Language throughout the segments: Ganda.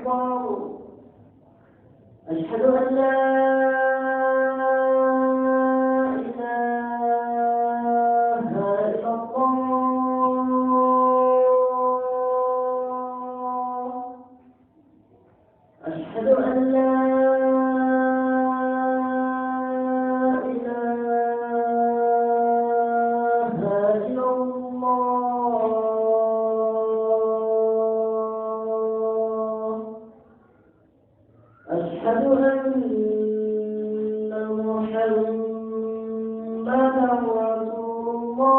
أكبر. أشهد أن لا إله إلا الله. أشهد أن لا إله إلا الله. أشهد أن محمدا رسول الله.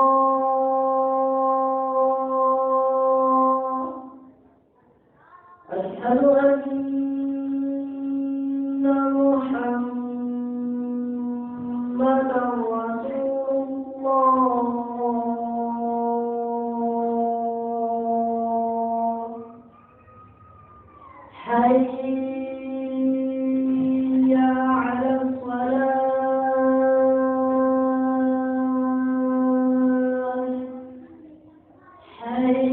أشهد أن محمدا رسول الله. حي على الصلاة. حي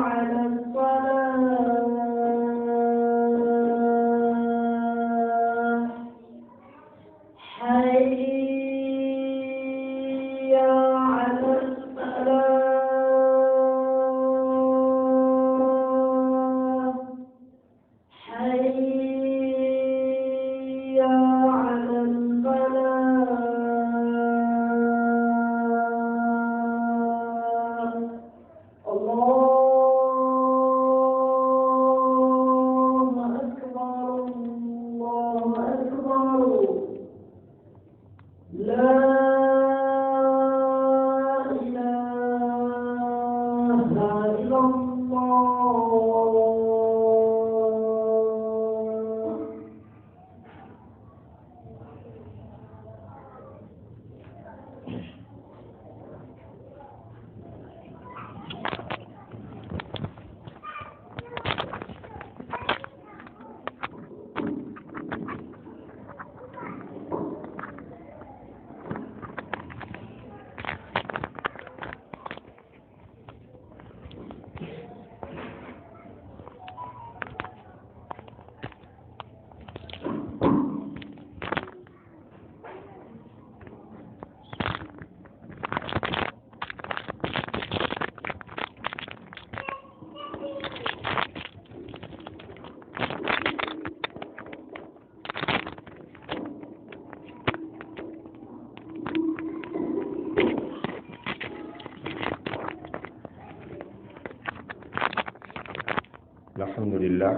على الصلاة. حي على الصلاة. حي على الفلاح. الله أكبر، الله أكبر، لا إله إلا الله. الحمد لله.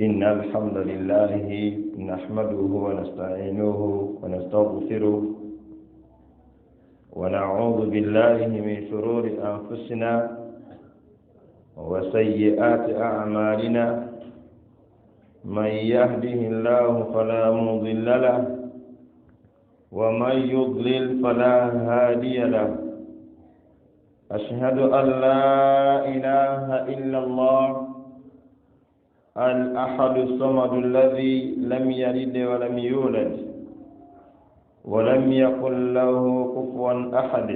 إن الحمد لله نحمده ونستعينه ونستغفره ونعوذ بالله من شرور أنفسنا وسيئات أعمالنا. من يهده الله فلا مضل له ومن يضلل فلا هادي له. أشهد أن لا إله إلا الله الأحد الصمد الذي لم يلد ولم يولد ولم يكن له كفوا أحد.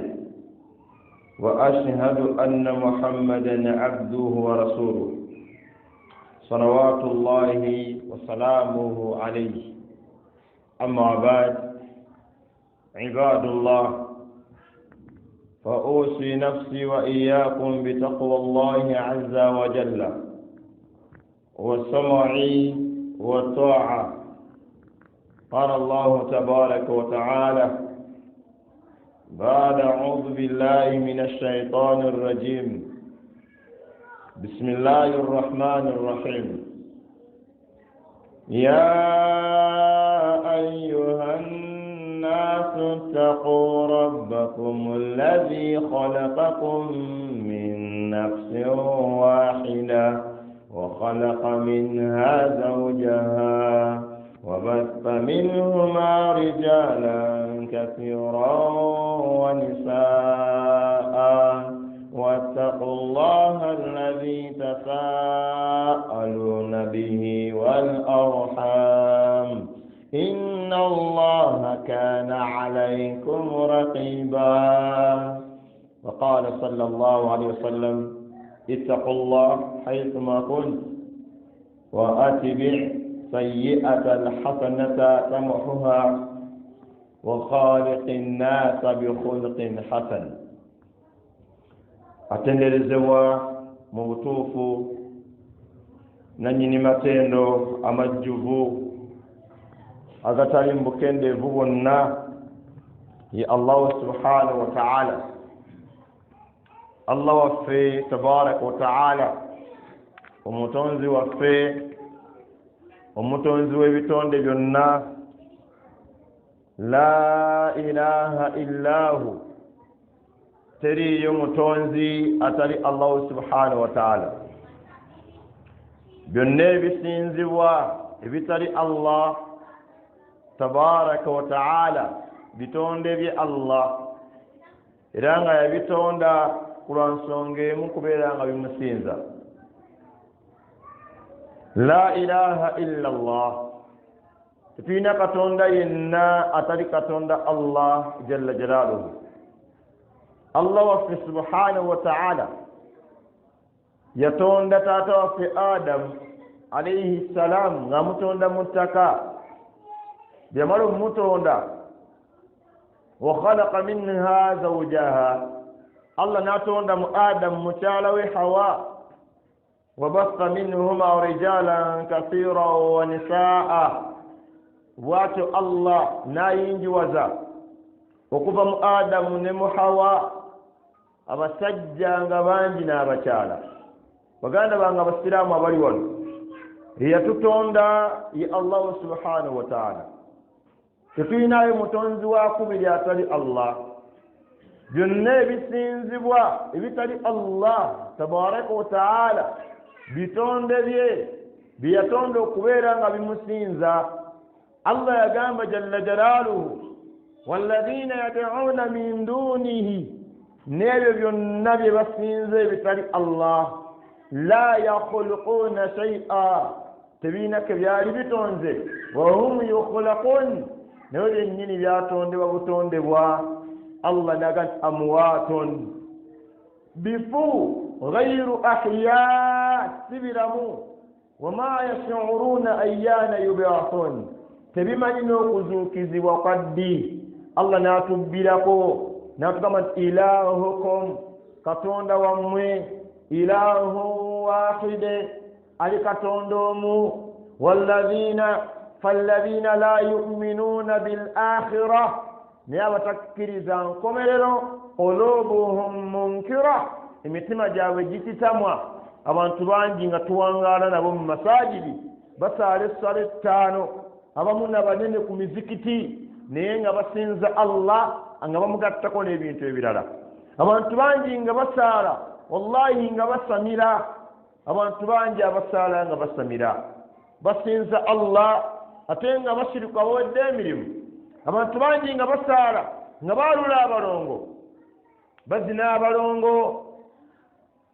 وأشهد أن محمدا عبده ورسوله صلوات الله وسلامه عليه. أما بعد، عباد الله، فأوصي نفسي وإياكم بتقوى الله عز وجل والسمع والطاعة. قال الله تبارك وتعالى بعد أعوذ بالله من الشيطان الرجيم، بسم الله الرحمن الرحيم. يا أيها الناس اتقوا ربكم الذي خلقكم من نفس واحدة وخلق منها زوجها وبث منهما رجالا كثيرا ونساء واتقوا الله الذي تساءلون به والأرحام إن الله كان عليكم رقيبا. وقال فقال صلى الله عليه وسلم اتقوا الله حيثما كنت وأتبع سيئة الحسنة تمحها وخالق الناس بخلق حسن. Atenderezebwa mu butuufu nannyini matendo amajjuvu agatali mu bukendeevu bwonna ye Allahu subhanahu wa ta'ala. Allah waffe tabaraka wa ta'ala, omutonzi waffe, omutonzi w'ebitonde byonna, la ilaha illahu, teriiyo mutonzi atali Allahu subhanahu wa ta'ala. Byonna ebisinzibwa ebitali Allah tabaraka wa ta'ala bitonde bye Allah, era nga yabitonda ku lwa nsonga emu, kubeera nga bimusinza. La ilaha illa Allah, tetulina katonda yenna atali katonda Allah jalla jalaaluhu. Allah waffe subhanahu wa ta'ala yatonda taata waffe Adamu alayhi salam ng'amutonda mu ttaka. Byamala omutonda, wa khalaqa minha zawjaha, Allah n'atonda mu Adamu mukyala we Hawa, wa batha minhuma rijalan kathiran wa nisaa. Bw'atyo Allah n'ayinjiwaza okuva mu Adamu ne mu Hawa abasajja nga bangi n'abakyala. Baganda bange abasiraamu abali wano, eyatutonda ye Allahu subhanahu wa ta'ala. Tetulinayo mutonzi wa kubiri atali Allah. Byonna ebisinzibwa ebitali Allah tabaraka wa ta'ala bitonde bye byeyatonda okubeera nga bimusinza. Allah yagamba jalla jalaaluhu, walladhina yad'una min dunihi, n'ebyo byonna bye basinza ebitali Allah, la yakhluquna shay'a, tebirina ke byali bitonze, wa hum yukhlaqun, naye byennyini byatondebwa butondebwa. Allah n'agamba nti amwaatun, bifu, ghayru ahya, si biramu, wama yash'uruna ayyana yub'athun, tebimanyi n'okuzuukizibwa kwa ddi. Allah n'atubbirako n'atugamba nti ilahukum, katonda wammwe, ilahu wahide, ali katonda omu, walladhina falladhina la yu'minuna bil akhirah, naye abatakkiriza nkomerero, qulubuhum munkira, emitima gyabwe gikitamwa. Abantu bangi nga tuwangaala nabo mu masajidi, basaala essala 5, abamu nabanene ku mizikiti, naye nga basinza Allah nga bamugattako n'ebintu ebirala. Abantu bangi nga basaala, wallahi nga basamira. Abantu bangi abasaala nga basamira, basinza Allah ate nga bashirika bawadde emirimu. Abantu bangi nga basaala nga baalula abalongo, bazina abalongo,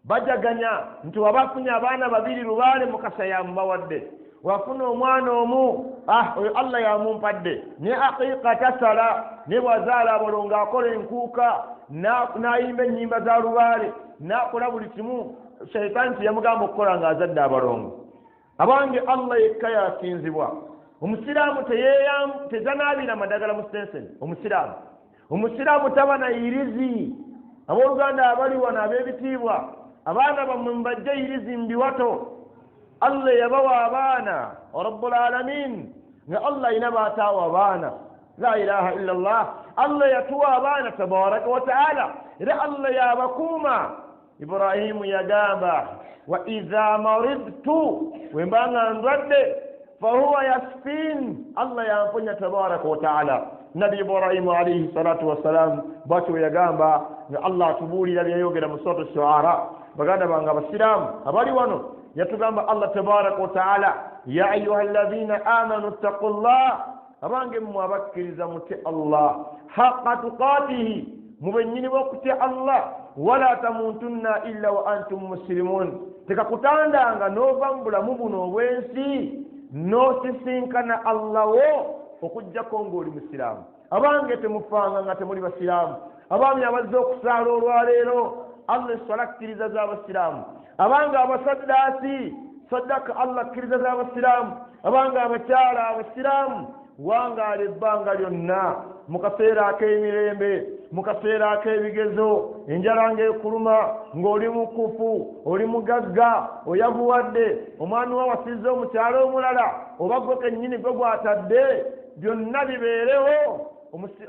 bajaganya nti wabafunye abaana 2 lubaale Mukasa yamubawadde, wafuna omwana omu, oyo Allah yamumpadde. Naye aqiqa tasala, naye bw'azaala abalongo akola enkuuka, n'ayimba ennyimba za lubaale, n'akola buli kimu shaitaani teyamugamba okukola ng'azadde abalongo. Abange Allah yekka yasinzibwa. Omusiraamu tezanaabira madagala mu senseni. Omusiraamu taba na irizi. Abooluganda abali wano ab'ebitiibwa, abaana bammwe mubajje irizi mu biwato. Allah yabawa abaana rabbul alamin, nga Allah ayina baataawa abaana. La ilaha illa Allah. Allah yatuwa abaana tabaraka wa ta'ala, era Allah yabakuuma. Ibrahimu yagamba wa idha maridtu, wemba nga ndwadde, fahuwa yasfin, Allah yamponya tabaraka wa ta'ala. Nabi Ibrahimu alayhi salatu wassalam bwatyo yagamba nga Allah atubuulira byayogera mu suratu Shu'ara. Baganda bange abasiraamu abali wano, yatugamba Allah tabaraka wa ta'ala, ya ayuha alladhina amanu ttaqullah, abange mmwe abakkiriza mutye Allah haqqa tuqatihi, mube nnyini b'okutya Allah, wala tamutunna illa wa antum muslimun, tekakutandanga n'ova mu bulamu buno obw'ensi n'osisinkana Allah wo okuggyako ng'oli musiraamu. Abange temufanga nga temuli basiraamu. Abaami abazze okusaala olwaleero, Allah eswala akkiriza z'abasiraamu. Abange abasaddaasi, saddaka Allah akkiriza z'abasiraamu. Abange abakyala abasiraamu, wangaala ebbanga lyonna mu kaseera ak'emirembe, mu kaseera ak'ebigezo, enjala ng'ekuluma, ng'oli mukufu, oli mugagga, oyavuwadde, omwami wo awasizza omukyala omulala, oba gwe kennyini gwe gwatadde, byonna bibeerewo.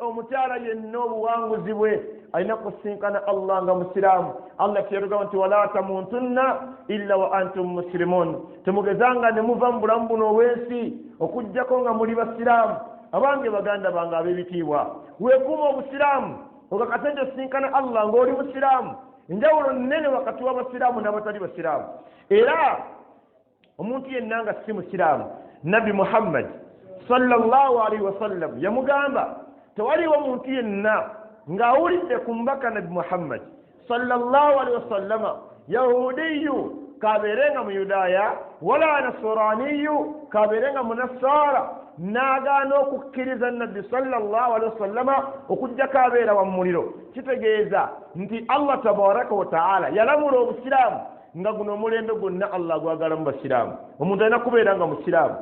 Omukyala yenna obuwanguzi bwe alina kusinkana Allah nga musiraamu. Allah kyeyatugamba nti wala tamutunna illa wa antum muslimun, temugezanga ne muva mu bulamu buno obw'ensi okuggyako nga muli basiraamu. Abange baganda bange ab'ebitiibwa, weekuuma obusiraamu okakase nti osinkana Allah ng'oli musiraamu. Enjawulo nnene wakati w'abasiraamu n'abatali basiraamu. Era omuntu yenna nga si musiraamu, Nabbi Muhammad sallallahu alaihi wasallam yamugamba tewaliwo muntu yenna ng'awulidde ku mbaka Nabbi Muhammad sallallahu alaihi wasallama, yahudiyu kabeere nga muyudaaya, wala nasraniyu kabeere nga munasaara, n'agaana okukkiriza Nabbi sallallahu alaihi wasallama okuggyako abeera wa muliro. Kitegeeza nti Allah tabaraka wa taala yalamula obusiraamu nga guno omulembe gwonna Allah gwagalamu basiraamu. Omuntu alina kubeera nga musiraamu.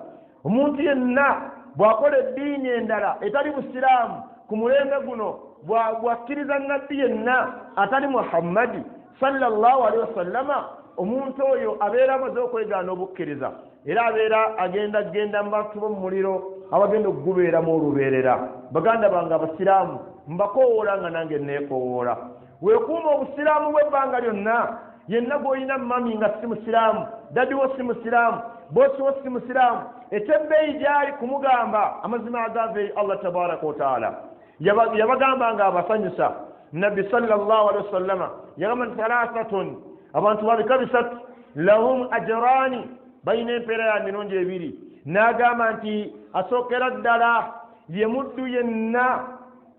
Omuntu yenna bw'akola eddiini endala etali busiraamu ku mulembe guno, bw'akkiriza nabbi yenna atali Muhammadi sallallahu alaihi wasallama, omuntu oyo abeera amaze okwegaana obukkiriza, era abeera agenda genda mu bantu b'omu muliro abagenda okugubeeramu olubeerera. Baganda bange abasiraamu, mbakoowoola nga nange neekowoola, weekuuma obusiraamu bw'ebbanga lyonna. Yenna gw'olina mami nga si musiraamu, daddy wo si musiraamu, bosi wo si musiraamu, ekyebbeeyi gyali kumugamba amazima agava eri Allah tabaraka wataala. Yabagamba nga abasanyusa. Nabbi sallallahu alaihi wasallama yagamba nti thalathatun, abantu babika bisatu, lahum ajrani, balina empeera ya mirundi ebiri. N'agamba nti asookera ddala ye muddu yenna,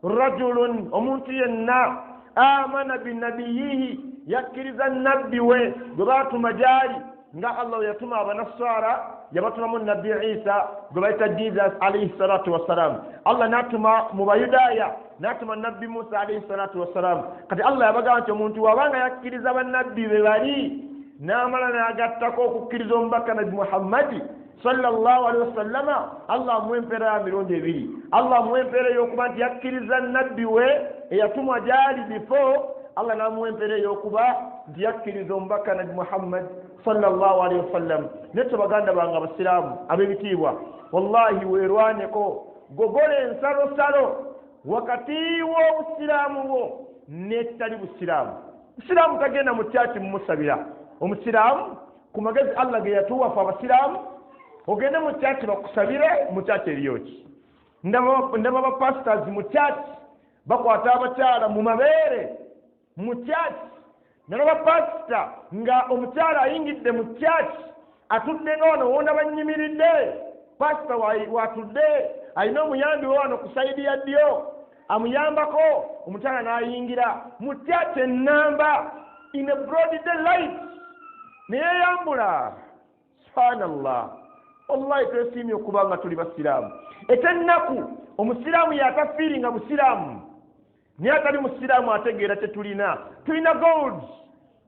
rajulun, omuntu yenna amana binabiyihi, yakkiriza nabbi we gwe baatuma gyali, nga Allah yatuma abanaswara yabatumamu Nabbi Isa gwe bayita Jesus alaihi salatu wassalam. Allah n'atuma mu bayudaaya n'atuma Nabbi Musa alaihi salatu wassalam. Kati Allah yabagamba nti omuntu wabanga yakkiriza bannabbi be bali n'amala n'agattako okukkiriza omubaka Nabbi Muhammadi sallallahu alaihi wasallama, Allah amuwa empeera ya mirundi ebiri. Allah amuwa empeera ey'okuba nti yakkiriza nabbi we eyatumwa gyali before, Allah n'amuwa empeera ey'okuba nti yakkiriza omubaka Nabbi Muhammad sallallahu alaihi wasallam. Netto baganda bange abasiraamu ab'ebitiibwa, wallahi weerwaneko, gogola ensalosalo wakati w'obusiraamu bwo n'ekitali busiraamu. Musiraamu tagenda mu kyaki mumusabira. Omusiraamu ku magezi Allah ge yatuwa ffe abasiraamu, ogende mu kyaki bakusabire, mu kyaki eriyo ki? Ndaba ba pastors mu kyaki bakwata abakyala mu mabeere mu kyaki. Nalaba pasita nga omukyala ayingidde mu kyaki, atudde nga wano wona bannyimiridde, pasita watudde alina omuyambi we wano ku sayidi ya ddyo amuyambako, omukyala n'ayingira mu kyaki ennamba in a broad daylight neyeyambula. Subhanallah, wallahi twesiimye okuba nga tuli basiraamu. Ekyennaku omusiraamu yatafiiri nga musiraamu, naye atali musiraamu ategeera tetulina. Tulina gold,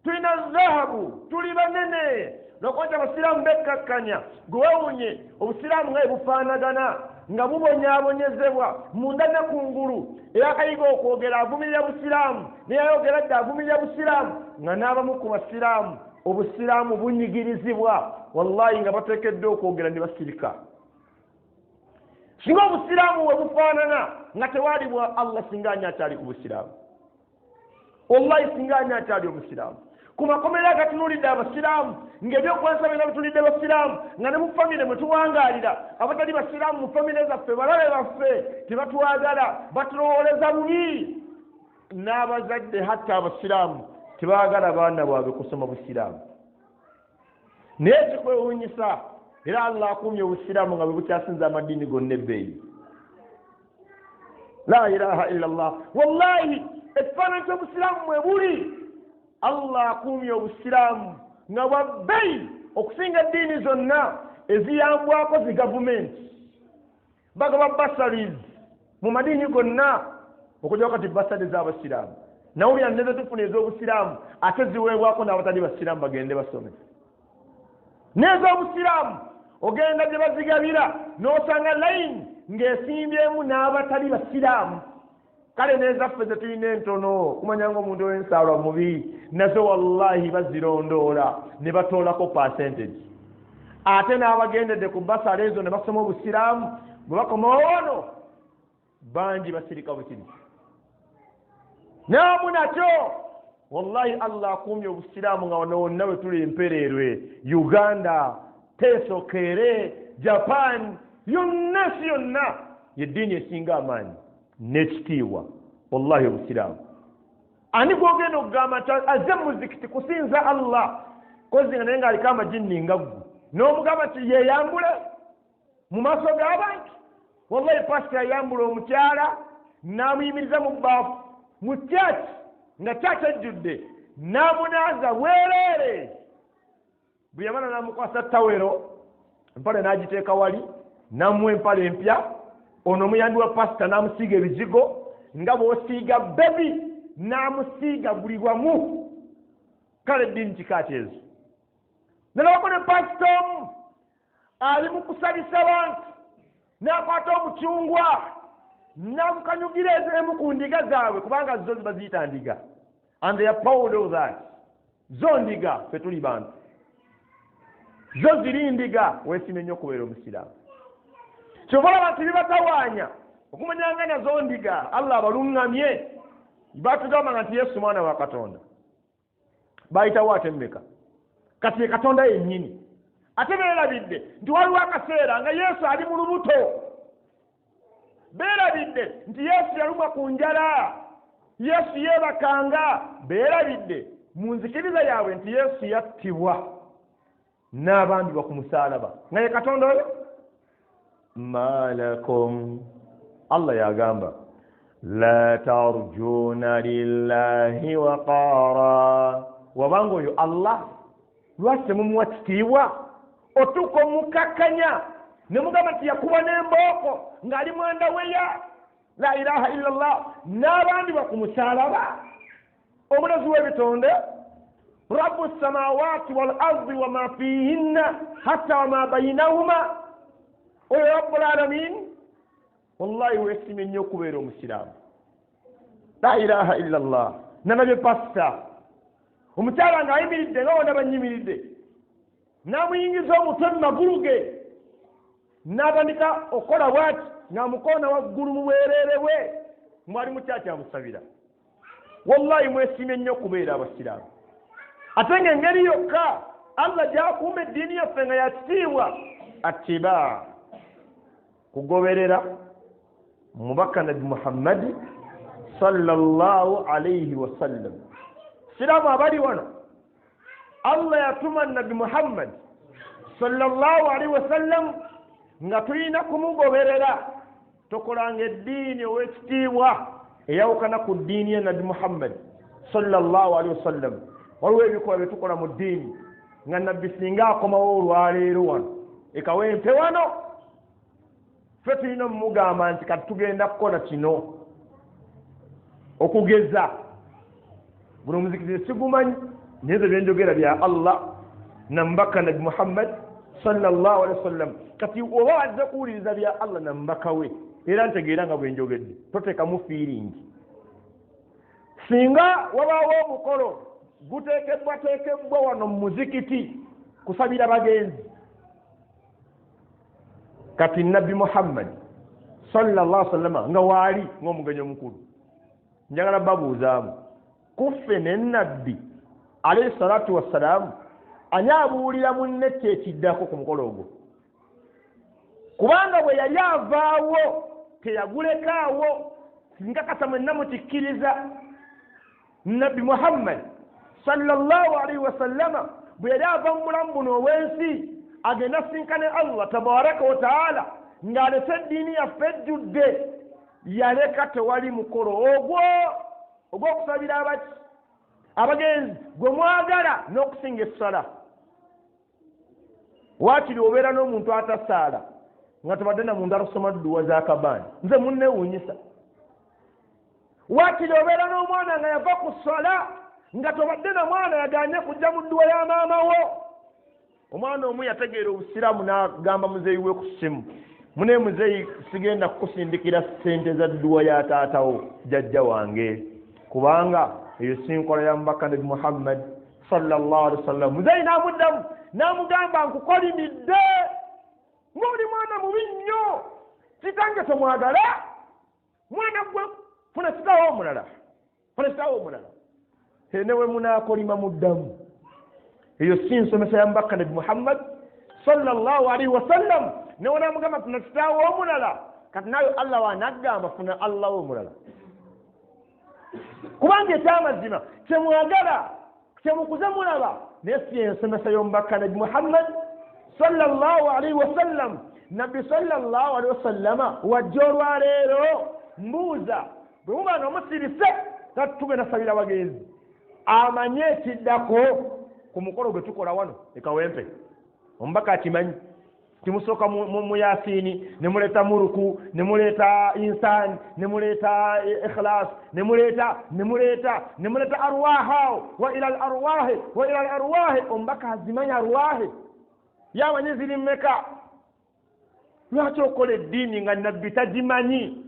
tulina zahabu, tuli banene. Lwakuba nti abasiraamu bekkakkanya, gwe wewunye obusiraamu nga bwe bufaanagana nga bubonyaabonyezebwa munda ne kungulu. Era akayiga okwogera avumirira busiraamu, naye ayogera dda avumirira busiraamu, nga n'abamu ku basiraamu obusiraamu bunyigirizibwa, wallahi nga bateekeddwa okwogera ne basirika. Singa obusiraamu we bufaanana nga tewali bwa Allah, singa ani akyali ku busiraamu? Wallahi singa ani akyali omusiraamu? Ku makomera agatunuulidde abasiraamu, ng'ebyokwesa byonna bitunulidde basiraamu, nga ne mu famire mwe tuwangaalira abatali basiraamu, mu famire zaffe balabe baffe tebatwagala, batulowooleza bubi. N'abazadde hatta abasiraamu tebaagala baana baabwe kusoma busiraamu. Naye kikwewuunyisa, era Allah akuumye obusiraamu nga bwe bukyasinza amadiini gonna ebbeeyi. La ilaha illa Allah. Wallahi ekifaananyi ky'obusiraamu mwe buli, Allah akuumye obusiraamu nga bwa bbeeyi okusinga eddiini zonna eziyambwako zi gavumenti. Bagaba bursaries mu madiini gonna. Okujjako kati basade z'abasiraamu, nawulira neze tufuna ez'obusiraamu ate ziweebwako n'abatali basiraamu bagende basome. N'ez'obusiraamu ogenda gye bazigabira n'osanga layini ng'esimbyemu n'abatali basiraamu. Kale n'ezaffe ze tulina entono, kumanya ng'omuntu ow'ensaalwa mubi, nazo wallahi bazirondoola ne batoolako percentage. Ate n'abagendedde ku basala ezo ne basoma obusiraamu, bwe bakomawo wano bangi basirika busirisi. Namu nakyo wallahi Allah akuumye obusiraamu nga wano wonna we tuli empereerwe, Uganda, Teeso, Kere, Japan, yonna ensi yonna yeddiini esinga amaanyi n'ekitiibwa wallahi obusiraamu. Ani gwogenda okugamba nti azze mu muzikiti kusinza Allah kozi nga naye ng'aliko amajinni nga ggwe, n'omugamba nti yeeyambule mu maaso g'abantu? Wallahi pasita yayambula omukyala n'amuyimiriza mu bbaafu mu kyaki nga kyaki ejjudde, n'amunaaza bwereere. Bwe yamala n'amukwasa tawero, empale n'agiteeka wali, n'amuwa empale empya. Ono omuyambi wa pasita n'amusiiga ebizigo nga bw'osiiga baby, n'amusiiga buli wamu. Kale eddiini kika kyezo. Nalabako ne pasita omu ali mu kusabisa bantu, n'akwata omucungwa n'agukanyugira emu ku ndiga zaabwe, kubanga zo baziyita ndiga and they are proud of that. Zo ndiga, ffe tuli bantu, zo ziri ndiga. Weesiime nnyo okubeera omusiraamu. Kyova olaba nti bibatawaanya okumanya nga nazo ndiga. Allah abaluŋŋamye. Batugambanga nti Yesu mwana wa Katonda, bayitawo ate mmeka? Kati ye Katonda yennyini. Ate beerabidde nti waliwo akaseera nga Yesu ali mu lubuto. Beerabidde nti Yesu yalumwa ku njala, Yesu yeebakanga. Beerabidde mu nzikiriza yaabwe nti Yesu yattibwa n'abambibwa ku musaalaba nga ye Katonda oyo. Malakum, Allah yagamba la tarjuna lillahi waqara. Wabanga oyo Allah lwaki temumuwa kitiibwa? Otuuka omukakkanya ne mugamba nti yakuba n'embooko ng'ali mwandaweya. La ilaha illallah, n'abambibwa ku musaalaba, omulezi w'ebitonde, rabu samawati wal ardi wama fihinna hatta wama bainahuma, oyo rabbul alamin. Wallahi weesimye nnyo okubeera omusiraamu. La ilaha illallah. Nalabye pasita omukyala ng'ayimiridde nga wonna banyimiridde, n'amuyingiza omutwe mu magulu ge, n'atandika okukola bwati ng'amukoona waggulu mu bwereere bwe mwali mukyakyamusabira. Wallahi mwesiimye nnyo okubeera abasiraamu. Ate ng'engeri yokka Allah gy'akuuma eddiini yaffe nga yakitiibwa, attiba kugoberera mubaka Nabi Muhammadi sallallahu alaihi wasallam. Siraamu abali wano, Allah yatuma Nabi Muhammadi sallallahu alaihi wasallam nga tulina kumugoberera. Tokolanga eddiini ow'ekitiibwa eyawukana ku ddiini ya Nabi Muhammadi sallallahu alaihi wasallam. Waliwo ebikolwa bye tukola mu ddiini nga Nabbi singa akomawo olwaleero wano ekawempe wano, ffe tulina omumugamba nti kati tugenda kukola kino. Okugeza guno omuzikiti sigumanyi, naye nze byenjogera bya Allah namubaka Nabi Muhammad sallallahu alaihi wasallam. Kati oba wazze kuwuliriza bya Allah namubaka we, era ntegeera nga bwenjogedde, toteekamu feeling. Singa wabaawo omukolo guteekebwateekebwa wano mu muzikiti kusabira bagenzi, kati Nabbi Muhammad sallallahu alaihi wasallama nga waali ng'omugenyi omukulu, njagala babuuzaamu kuffe ne Nabbi alaihi salatu wassalaamu, ani abuulira munne ki ekiddako ku mukolo ogwo? Kubanga bwe yali avaawo teyagulekaawo. Singa kasa mwenna mukikkiriza, Nabbi Muhammad sallallahu alaihi wasallama bwe yali ava mu bulamu buno obw'ensi agenda sinkane Allah tabaraka wa taala ng'alese eddiini yaffe ejjudde, yaleka tewali mukolo ogwo ogw'okusabira abaki abagenzi gwe mwagala n'okusinga essala. Waakiri obeera n'omuntu atasaala nga tobadde na muntu atasoma dduwa za kabaani. Nze munnewuunyisa. Wakiri obeera n'omwana nga yava ku sswala nga tobadde na mwana yaganye kujja mu dduwa ya maama wo. Omwana omu yategeera obusiraamu n'agamba muzeeyi we ku ssimu, mune muzeeyi, sigenda kukusindikira ssente za dduwa ya taatawo jjajja wange, kubanga eyo si nkola ya mubaka Nabi Muhammad sallallahu alaihi wasallam. Muzeeyi n'amuddamu n'amugamba, nkukolimidde ng'oli mwana mubi nnyo, kitange tomwagala, mwana gwe funa kitaawo omulala, funa kitaawo omulala. Ne we munaakolima muddamu. Eyo si nsomesa ya mubaka Nabi Muhammad sallallahu alaihi wasallam. Ne wanaamugamba funa kitaawo omulala, kati nayo Allah wanaggamba funa Allah omulala, kubanga ekyamazima kyemwagala kyemukuze mulaba, naye si ensomesa y'omubaka Nabi Muhammad sallallahu alaihi wasallam. Nabbi sallallahu alaihi wasallama wajja olwaleero, mbuuza bwe muba nga musirise tugenda sabira bagenzi, amanye ekiddako ku mukolo gwe tukola wano e Kawempe. Omubaka akimanyi, timusooka mu Yasiini, ne muleeta muruku, ne muleeta insaani, ne muleeta ikhlas, ne muleeta ne muleeta ne muleeta arwaha wa ila al arwahi wa ila al arwahi. Omubaka azimanyi arwahi, yamanyi ziri mmeka. Lwaki okola eddiini nga nabbi tagimanyi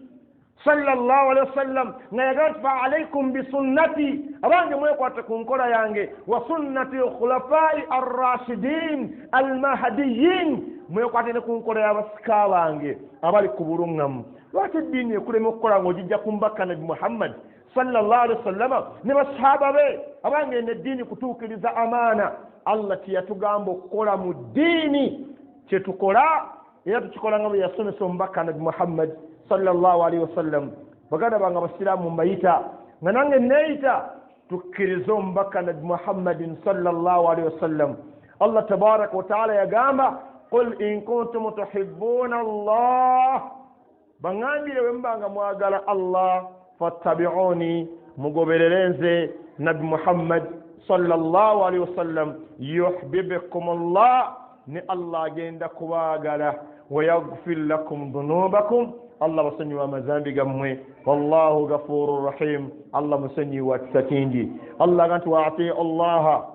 sallallahu alaihi wasallam, nga yagamba nti fa alaikum bisunnati, abange mwekwate ku nkola yange, wa sunnati khulafai arrashidin almahdiyin, mwekwate ne ku nkola y'abasika bange abali ku bulungamu. Lwaki eddiini ekulema okukola ng'ogijja ku mbaka Nabi Muhammad sallallahu alaihi wasallama ne basahaba be? Abange eno eddiini kutuukiriza amaana Allah kyeyatugamba okukola mu ddiini, kyetukola era tukikola nga bwe yasomesa omubaka Nabi Muhammad sallallahu alaihi wasallam. Baganda bange abasiraamu mbayita nga nange neeyita, tukkirize omubaka Nabi Muhammadin sallallahu alaihi wasallam. Allah tabaraka wa taala yagamba, qul in kuntum tuhibbuna Allah, baŋŋambire bwe muba nga mwagala Allah, fattabi'uni, mugoberere nze Nabi Muhammad sallallahu alaihi wasallam, yuhibbukum Allah, ne Allah agenda kubaagala, wa yaghfir lakum dhunubakum, Allah basonyiwa amazambi gammwe, wallahu ghafurur rahim, Allah musonyiwa kisa kingi. Allah agamba nti wa atiu Allaha,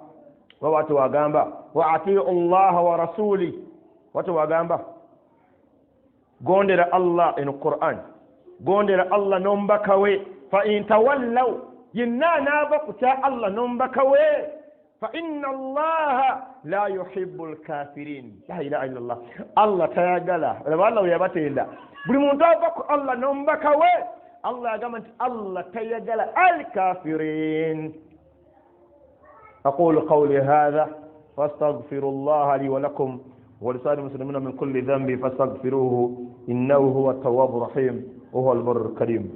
wawati wagamba wa atiu Allaha wa rasuli, wati wagamba gondera Allah eno Qur'an, gondera Allah n'omubaka we, fa in tawallaw, yenna anaava ku kya Allah n'omubaka we, fa inna Allaha la yuhibbu lkafirin. La ilaha illallah. Allah tayagala, laba Allah we yabatenda buli muntu ava ku Allah n'omubaka we. Allah yagamba nti Allah tayagala alkafirin. Aqulu qawli hadha fastaghfiru llaha li wa lakum wa lisa'iril muslimina min kulli dhanbi fastaghfiruhu innahu huwa tawwabur rahim wa huwa al-barrul karim.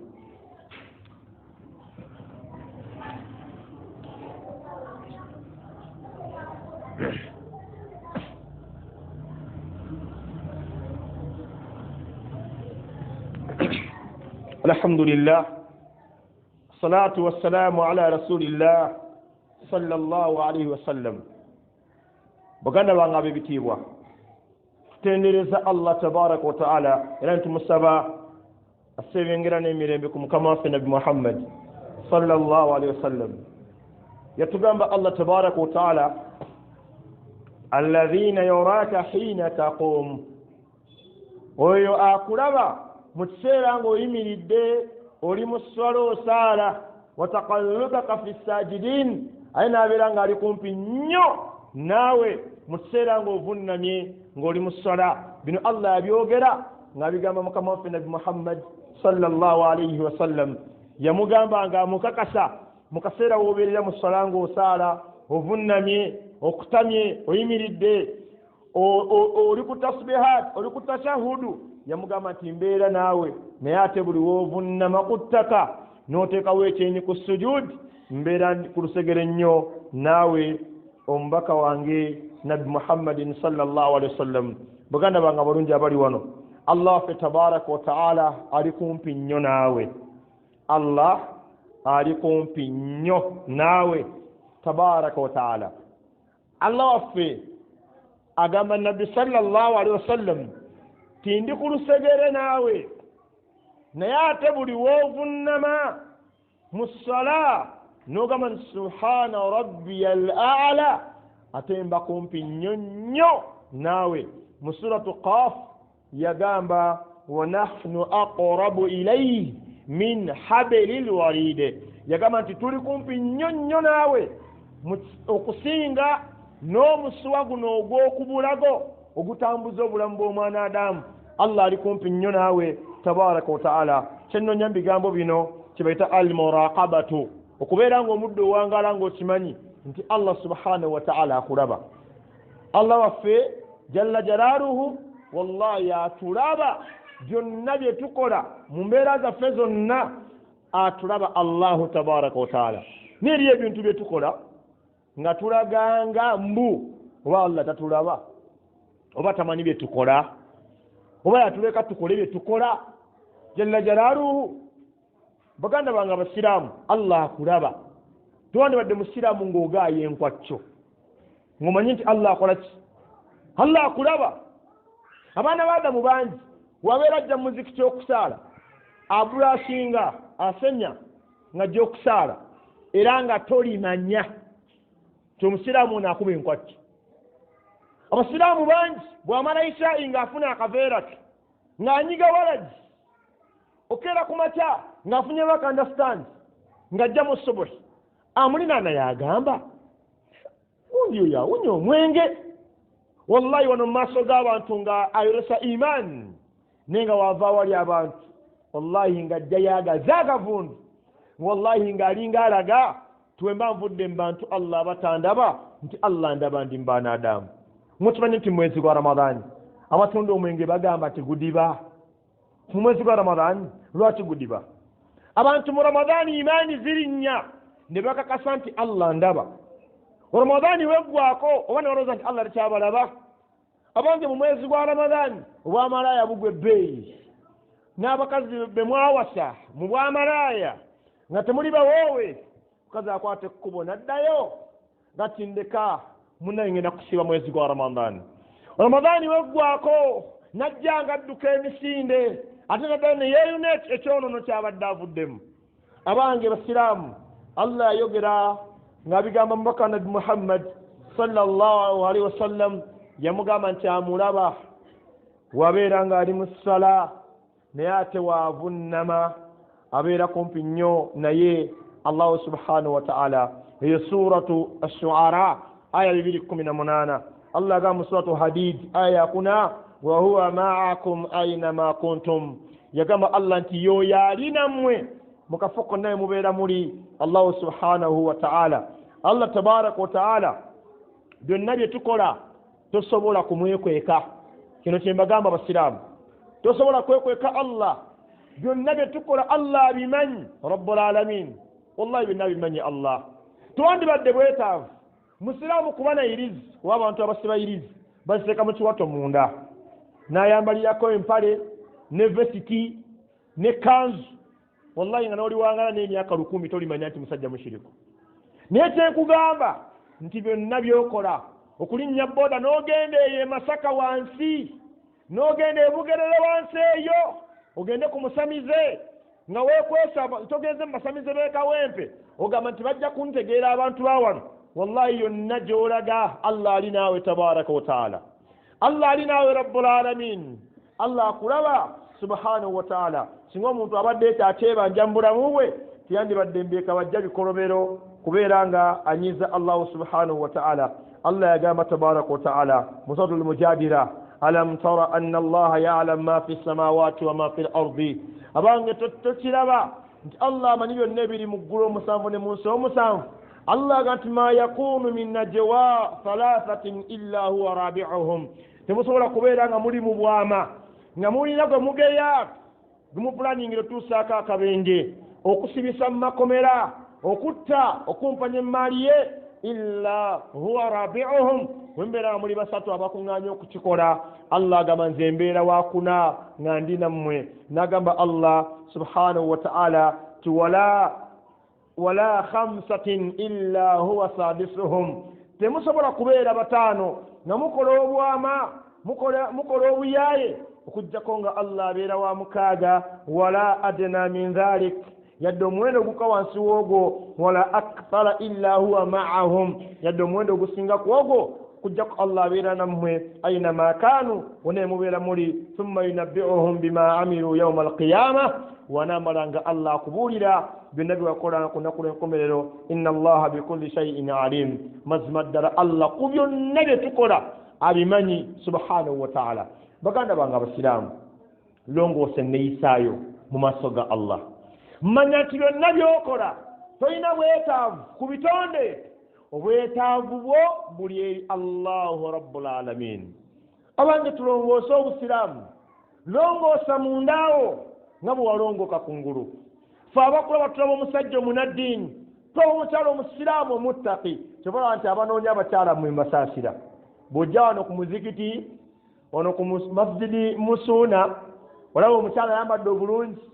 الحمد لله الصلاة والسلام على رسول الله صلى الله عليه وسلم. Baganda bange ab'ebitiibwa, tutendereza Allah tabaraka wa taala era ntumusaba asebengera n'emirembe ku mukama waffe Nabi Muhammad sallallahu alaihi wasallam. Yatugamba Allah tabaraka wa taala, alladhina yaraka hina taqum, oyo akulaba mu kiseera ng'oyimiridde oli mu sswala osaala, wataqallubaka fi sajidin, aye n'abeera ng'ali kumpi nnyo naawe mu kiseera ng'ovunnamye ng'oli mu sswala. Bino Allah yabyogera ng'abigamba mukama waffe Nabi Muhammad sallallahu alaihi wasallam. Yamugamba ng'amukakasa mu kaseera w'obeerera mu sswala ng'osaala, ovunnamye, okutamye, oyimiridde, oli ku tasbihat, oli ku tashahudu, yamugamba nti mbeera naawe, naye ate buli w'ovunnama ku ttaka n'oteekawo ekyenyi ku sujud, mbeera ku lusegere nnyo naawe omubaka wange Nabi Muhammadin sallallahu alaihi wasallam. Baganda bange abalungi abali wano, Allah waffe tabaraka wa taala ali kumpi nnyo naawe. Allah ali kumpi nnyo naawe tabaraka wa taala. Allah waffe agamba Nabbi sallallahu alaihi wasallam ti ndi ku lusegere naawe, naye ate buli w'ovunnama Mu ssala n'ogamba nti subhana rabbiya al a'la, ate mba kumpi nnyo nnyo naawe. Mu suratu Qaf yagamba wa nahnu aqrabu ilayhi min hablil waride, yagamba nti tuli kumpi nnyo nnyo naawe okusinga n'omusuwa guno ogw'okubulago ogutambuza obulamu bw'omwana Adamu. Allah ali kumpi nnyo naawe tabaraka wa taala. Kyennonya mu bigambo bino kyebayita al muraqabatu, okubeera ng'omudde owangaala ng'okimanyi nti Allah subhanahu wa taala akulaba. Allah waffe jalla jalaaluhu wallahi atulaba byonna bye tukola mu mbeera zaffe zonna, atulaba Allahu tabaraka wa taala. N'eri ebintu bye tukola nga tulaganga mbu oba Allah tatulaba, oba tamanyi bye tukola, oba yatuleka tukole bye tukola. Jalla jalaaluhu. Baganda bange abasiraamu, Allah akulaba. Tewandibadde musiraamu ng'ogaaya enkwacco ng'omanyi nti Allah akola ki? Allah akulaba. Abaana ba Adamu bangi wabeera ajja mu muzikiti okusaala, abulasinga asenya ng'ajja okusaala, era nga tolimanya nti omusiraamu ono akuba enkwacco. Abasiraamu bangi bw'amala isha'i ng'afuna akaveera ke ng'anyiga walagi, okeera ku makya ng'afunye work understand ng'ajja mu subuhi, amulinaana yagamba gundi oyo awunya omwenge. Wallahi wano mu maaso g'abantu nga ayolesa imaani, naye nga waava awali abantu wallahi ng'ajja yagaza akavundu, wallahi ng'alinga alaga tuwemba nvudde mu bantu Allah abatandaba nti Allah ndaba ndi mu baana Adamu. Mukimanyi nti mu mwezi gwa Ramadhaani abatunda omwenge bagamba nti gudiba. Mu mwezi gwa Ramadhaani lwaki gudiba? Abantu mu Ramadhaani imaani zirinnya ne bakakasa nti Allah ndaba. Ramadhaani weggwako oba ne balowooza nti Allah takyabalaba. Abange mu mwezi gwa Ramadhaani obwamalaaya bugwa ebbeeyi, n'abakazi be mwawasa mu bwamalaaya nga temuli bawoowe, mukazi akwata ekkubo n'addayo ngati ndeka munnaye ngenda kusiiba mwezi gwa Ramadhaani. Ramadhaani weggwako najja ng'adduka emisinde, ate naddayo ne yeeyuna ekyonono ky'abadde avuddemu. Abange basiraamu, Allah yayogera ng'abigamba mubaka Nabbi Muhammad sallallahu alaihi wasallam, yamugamba nti amulaba wabeera ng'ali mu ssala naye ate waavunnama abeera kumpi nnyo naye Allahu subhanahu wa ta'ala. Eyo suratu Ash-Shu'ara aya 218. Allah agamba mu suratu Hadid aya 4, wa huwa ma'akum aynama kuntum, yagamba Allah nti yoyo ali nammwe mu kafo konna mubeera muli. Allahu subhanahu wa ta'ala, Allah tabaraka wa ta'ala byonna bye tukola tosobola kumwekweka. Kino kye mbagamba abasiraamu, tosobola kwekweka Allah. Byonna bye tukola Allah abimanyi, Rabbul alamin, wallahi byonna abimanyi Allah. Tewandibadde bwetaavu musiraamu kuba na irizi, oba abantu abasiba irizi baziteeka mu kiwato munda, n'ayambalirako empale ne vesiti ne kanzu, wallahi nga n'oliwangala n'emyaka 1000 tolimanya nti musajja mushiriku. Naye kyenkugamba nti byonna by'okola, okulinnya boda n'ogenda eyo e Masaka wansi, n'ogenda e Bugerere wansi eyo, ogende ku musamize nga weekwesa, togenze mu basamize b'e Kawempe ogamba nti bajja kuntegeera abantu ba wano. Wallahi yonna gy'olaga Allah ali naawe tabaraka wa taala, Allah ali naawe Rabbul alamin, Allah akulaba subhanahu wa taala. Singa omuntu abadde akyebanja mu bulamu bwe teyandibadde mbeeka bajja bikolobero kubeera nga anyiza Allahu subhanahu wa taala. Allah yagamba tabaraka wa taala mu suratul Mujadila, alam tara anna Allaha ya'lamu ma fi samawati wa ma fi al-ardi. Abange tokiraba nti Allah amanyi byonna ebiri mu ggulu omusanvu ne mu nsi omusanvu. Allah agamba nti ma yakunu min najwa thalathatin illa huwa rabi'uhum, temusobola kubeera nga muli mu bwama nga mulina gwe mugeya gumupulaningira otuusaako akabenje, okusibisa mu makomera, okutta, okumpanya emmaali ye, illa huwa rabi'uhum, bwe mbeera nga muli basatu abakuŋŋaanya okukikola. Allah agamba nze mbeera wakuna nga ndi nammwe. N'agamba Allah subhanahu wa ta'ala ti wala khamsatin illa huwa sadisuhum, temusobola kubeera bataano nga mukola obwama, mukola obuyaaye, okuggyako nga Allah abeera wa mukaaga. Wala adna min dhalik, Yadde omuwendo ogukka wansi w'ogwo, wala akthara illa huwa ma'ahum, yadde omuwendo ogusinga ku ogwo, kujjako Allah abeera nammwe ainama kaanu, wonna mubeera muli. Thumma yunabbi'uhum bima amilu yauma alqiyama, wanaamala nga Allah akubuulira byonna byewakola ku lunaku lw'enkomerero. Inna Allaha bikulli shay'in alim, mazima ddala Allah ku byonna bye tukola abimanyi subhanahu wa ta'ala. Baganda bange abasiraamu, longoosa enneeyisaayo mu maaso ga Allah. Manya nti byonna by'okola tolina bwetaavu ku bitonde, obwetaavu bwo buli eri Allahu rabbul alamin. Abange, tulongoose obusiraamu, longoosa mundaawo nga bwe walongooka ku ngulu. Fe abakulaba tulaba omusajja omunaddiini, tulaba omukyala omusiraamu omuttaki. Kyobalaba nti abanoonya abakyala mmwe mbasaasira, bw'ojja wano ku muzikiti wano ku masjidi Musuuna, olaba omukyala ayambadde obulungi,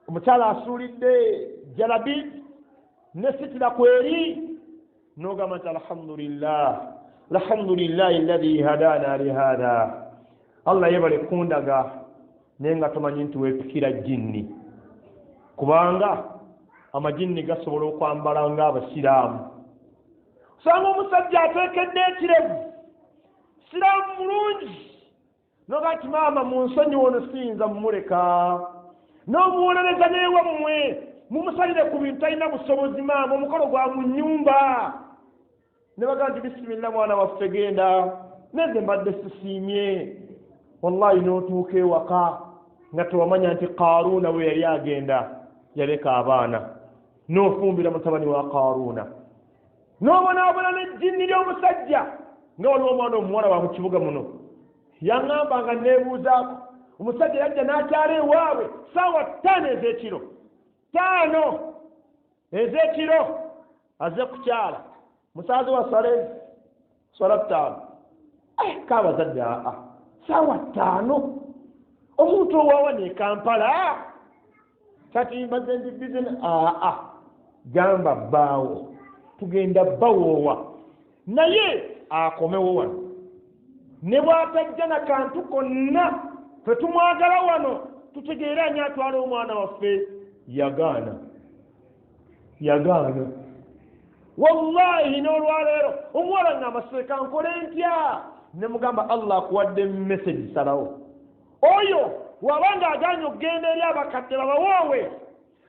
omukyala asuulidde jalabi ne sitira kweri, n'ogamba nti alhamdulillah, alhamdulillahi alladhi hadana lihadha, Allah yebale kundaga. Naye nga tomanyi nti weepikira jinni, kubanga amajinni gasobola okwambala ng'abasiraamu. Osanga omusajja ateekedde ekirevu, siraamu mulungi, noga nti maama munsonyiwe ono siyinza mumuleka, n'omuwolereza n'ewammwe mumusalire ku bintu talina busobozi, maama omukolo gwa mu nnyumba. Ne bagamba nti bisimillah mwana waffe genda, neze mbadde sisiimye. Wallahi n'otuuka ewaka nga tewamanya nti Karuuna bwe yali agenda yaleka abaana, n'ofumbira mutabani wa Karuuna, n'obonaabona n'ejjinni ly'omusajja. Nga waliwo omwana omuwala wa mu kibuga muno yaŋŋamba nga neebuuzaako, omusajja yajja n'akyala ewaabwe saawa 5 ez'ekiro, 5 ez'ekiro, aze kukyala musaazi wa swala swala 5. Kaabazadde aa saawa 5 omuntu owaawa ne Kampala kati mbadde ndi bizinesi. Aa gamba bbaawo tugenda bawoowa, naye akomewo wano ne bw'atajja na kantu konna ffe tumwagala wano, tutegeere ani atwala omwana waffe. Yagaana, yagaana. Wallahi n'olwaleero omuwala ngamba seeka nkole ntya, ne mugamba Allah akuwadde message, salawo. Oyo wabanga agaanye okugenda eri abakadde babawoowe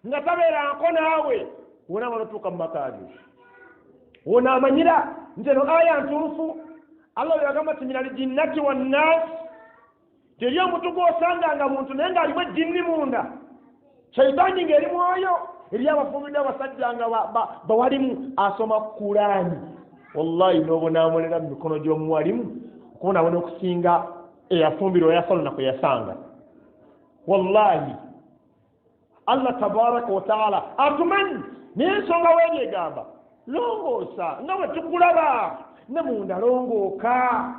nga tabeera nko naawe, wonaba notuuka mu maka ge wonaamanyira nti eno aya ntuufu. Allah bwe yagamba nti minal jinnati wannaasi, teri omuntu gw'osanga nga muntu naye ng'alimu ejjinni munda, shaitaani ng'eri mwoyo. Eri abafumbidde abasajja nga bawalimu asoma Kulaani, wallahi n'obonaabonera mu mikono gy'omuwalimu okubonaabona okusinga eyafumbirwa oyasalona kwe yasanga. Wallahi Allah tabaraka wa taala atumanyi, naye ensonga weeri egamba longoosa nga bwe tukulaba ne munda longooka.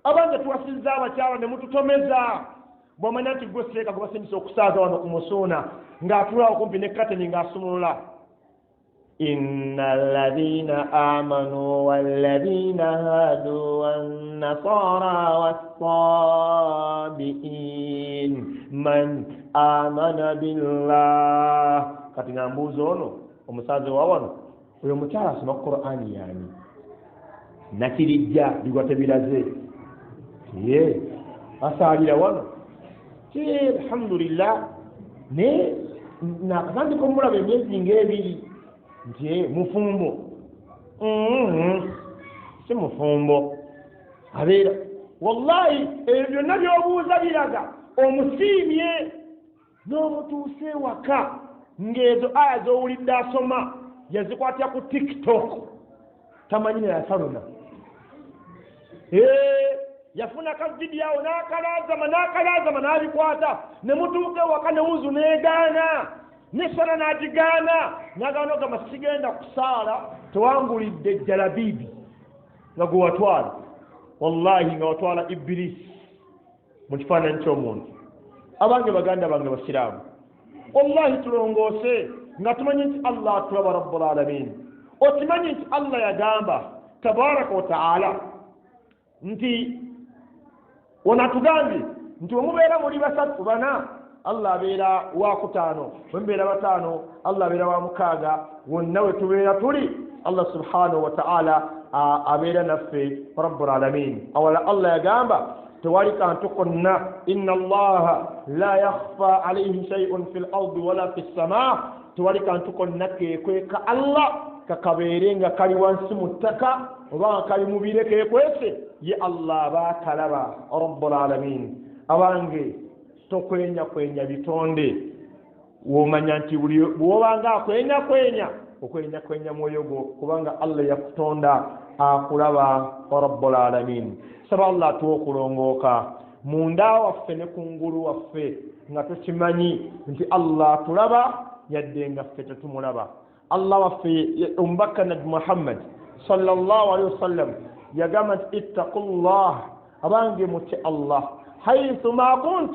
Abange tuwasizza abakyala ne mututomeza, bw'omanya nti gwe seeka gwe basindisa okusaaza wano ku Musuuna ng'atuulawo kumpi ne kateni ng'asumulula inna alladhina amanu walladhina hadu wannasara wassabiin man amana billah. Kati nga mbuuza ono omusaaza wa wano, oyo omukyala asoma Qur'ani yani nakirijja bigwa tebiraze, ye asaalira wano ki alhamdulillah, naye nakatandika omulaba emyezi ng'ebiri nti mufumbo. Si mufumbo abeera. Wallahi ebyo byonna by'obuuza biraga omusiimye n'omutuuse ewaka ng'ezo aya z'owulidde asoma yazikwatira ku TikTok, tamanyi ne yasalona. Yafuna ka vidiyo awo n'akalaazama n'akalaazama n'abikwata, ne mutuuka ewaka ne wuzu n'egaana ne swala n'agigaana, n'agaana ogamba sigenda kusaala tewangulidde jalabibi nga gwe watwala. Wallahi nga watwala Ibilisi mu kifaananyi ky'omuntu. Abange baganda bange basiraamu, wallahi tulongoose nga tumanyi nti Allah atulaba rabbul alamin. Okimanyi nti Allah yagamba tabaraka wa taala nti onatugambye nti wemubeera muli basatu bana, Allah abeera wakutaano, bwe mubeera bataano Allah abeera wa mukaaga. Wonna we tubeera tuli Allah subhanahu wataala abeera naffe rabbul alamin. Awala Allah yagamba tewali kantu konna, inna allaha la yakhfa alayhi shay'un fil ardi wala fis samaa, tewali kantu konna kekweka Allah kakabeere nga kali wansi mu ttaka oba nga kali mu bire kekwese, ye Allah aba akalaba rabbul alamin. Abange tokwenyakwenya bitonde, womanya nti buli bwobanga akwenyakwenya okwenyakwenya mwoyo gwo, kubanga Allah yakutonda akulaba rabbul alamin. Saba Allah atuwe okulongooka munda waffe ne kungulu waffe nga tukimanyi nti Allah atulaba yadde nga ffe tetumulaba. Allah waffe omubaka Nabbi Muhammad sallallahu alaihi wasallam yagamba nti ittaqullah, abange mutye Allah haythu ma kunt,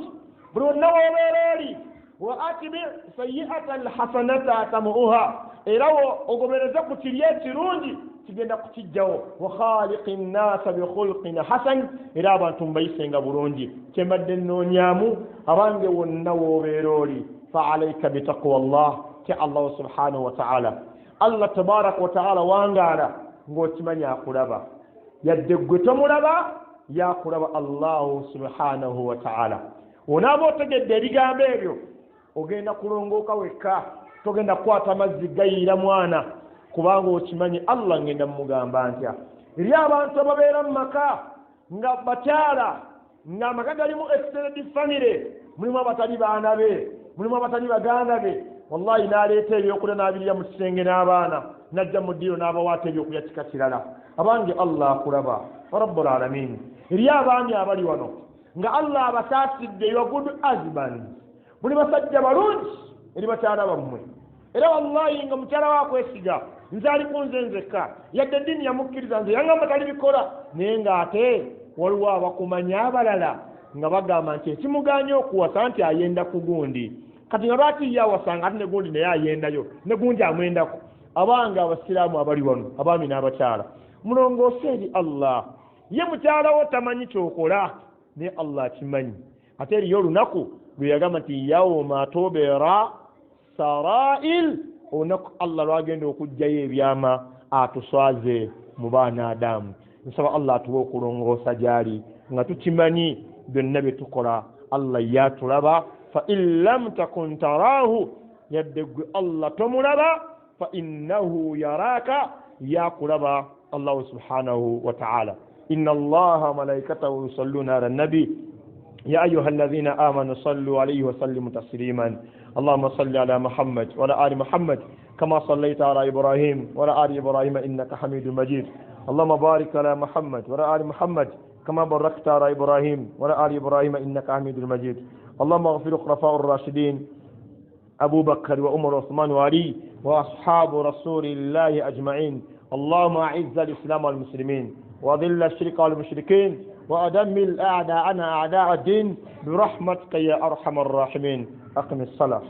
buli wonna wobeera oli, wa atbi sayiata alhasanata tamuuha, era ogobereze ku kiri ekirungi kigenda kukijjawo, wa khaliqi nnasa bikhulqin hasan, era abantu mubayisenga bulungi. Kyembadde nnoonyamu abange wonna woobeera oli, fa alaika bitaqwa llah, tya Allahu subhanahu wataala. Allah tabaraka wataala wangaala ng'okimanyi akulaba, yadde ggwe tomulaba yakulaba Allahu subhanahu wataala. Onaaba otegedde ebigambo ebyo ogenda kulongooka wekka, togenda kukwata mazzi gayiira mwana, kubanga okimanyi Allah ngenda mumugamba ntya. Eri abantu ababeera mu maka nga bakyala, nga amaka galimu extended family, mulimu abatali baana be, mulimu abatali baganda be, wallahi n'aleeta ebyokulya n'abirya mu kisenge n'abaana, n'ajja mu ddiiro n'abawaata ebyokulya kika kirala. Abange Allah akulaba rabbul alamin. Eri abaami abali wano nga Allah abasaasidde, your good husband, muli basajja balungi eri bakyala bammwe, era wallahi nga mukyala wakwesiga, nze ali ku nze nzekka, yadde eddiini yamukkiriza nze yangamba talibikola, naye ng'ate waliwo abakumanya abalala nga bagamba nti ekimuganye okuwasa nti ayenda ku gundi, kati nga lwaki ye awasanga ate ne gundi naye ayendayo, ne gundi amwendako. Abange abasiraamu abali wano, abaami n'abakyala, mulongoose eri Allah. Ye mukyala wo tamanyi kyokola, naye Allah akimanyi. Ate eriyo olunaku lwe yagamba nti yauma tubira sarail, olunaku Allah lwagenda okuggyayo ebyama atuswaze mu baana Adamu. Nsaba Allah atuwe okulongoosa gy'ali nga tukimanyi byonna bye tukola Allah yatulaba. Fa in lam takun taraahu, yadde ggwe Allah tomulaba, fa innahu yaraka, yakulaba Allahu subhanahu wa ta'ala. Inna Allaha malaikatahu yusalluna ala nabi ya ayuha alladhina amanu sallu alayhi wa sallimu tasliman. Allahumma salli ala Muhammad wa ala ali Muhammad kama sallaita ala Ibrahim wa ala ali Ibrahim innaka Hamidum Majid. Allahumma barik ala Muhammad wa ala ali Muhammad kama barakta ala Ibrahim wa ala ali Ibrahim innaka Hamidum Majid. Allahumma ighfir khulafa ar-rashidin Abu Bakr wa Umar wa Uthman wa Ali wa ashabu rasulillahi ajma'in. Allahumma a'izz al-islam wal muslimin wa adhill ash-shirka wal mushrikin wa adammir a'da'ana a'da' ad-din bi rahmatika ya arhamar rahimin. Aqim as-salah.